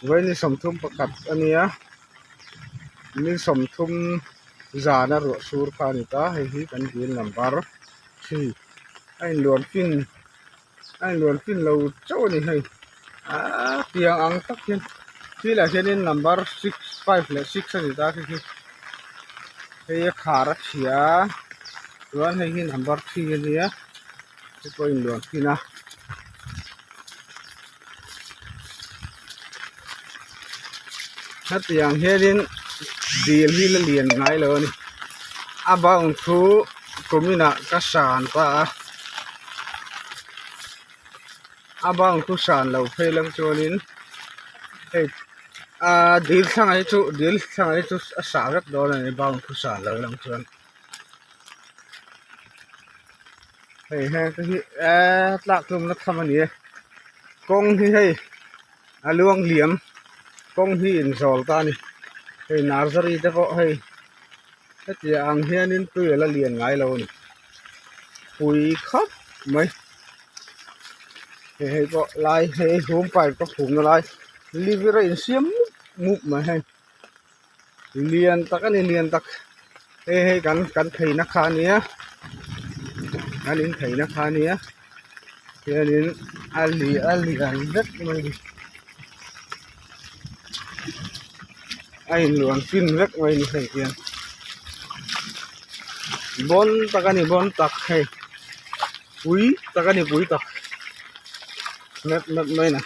Vawiin 31 a nia ni 30 zana ruah sur kha a ni ta hei hi kan dil number 3 a inluan fin a inluan fin lo chauh a ni hei aaa tiang ang tak hian thil ah hianin number six five leh six a ni ta khi khi hei a khar a chhia a chuan hei hi number three a nia hei pawh a inluan fin a. Hetiang hianin dil hi la lian ngai lo a ni a bang chu kumin ah ka san ta a a bang chu san lo phei lang chuanin hei aa dil thlangah hi chu dil thlangah hi chu a sah vek dawn a ni bang chu san lo lang chuan. Hei heng te hi eee tlak tlumna tham a ni e kawng hi hei a luang liam kawng hi inzawl ta a ni hei nursery te pawh hei hetiang ang hianin tui a la lian ngai lo a ni pui khawp mai hei hei pawh lai hei hum pipe ka phum na lai livir a insiam mup mup mai hei. Lian tak a ni lian tak hei hei kan kan pheina kha a nia kan in pheina kha a nia hianin a li a lian vek mai a ni a inluan fin vek mai a ni hei hian bawn tak a ni bawn tak hei pui tak a ni pui tak map map mai a ni.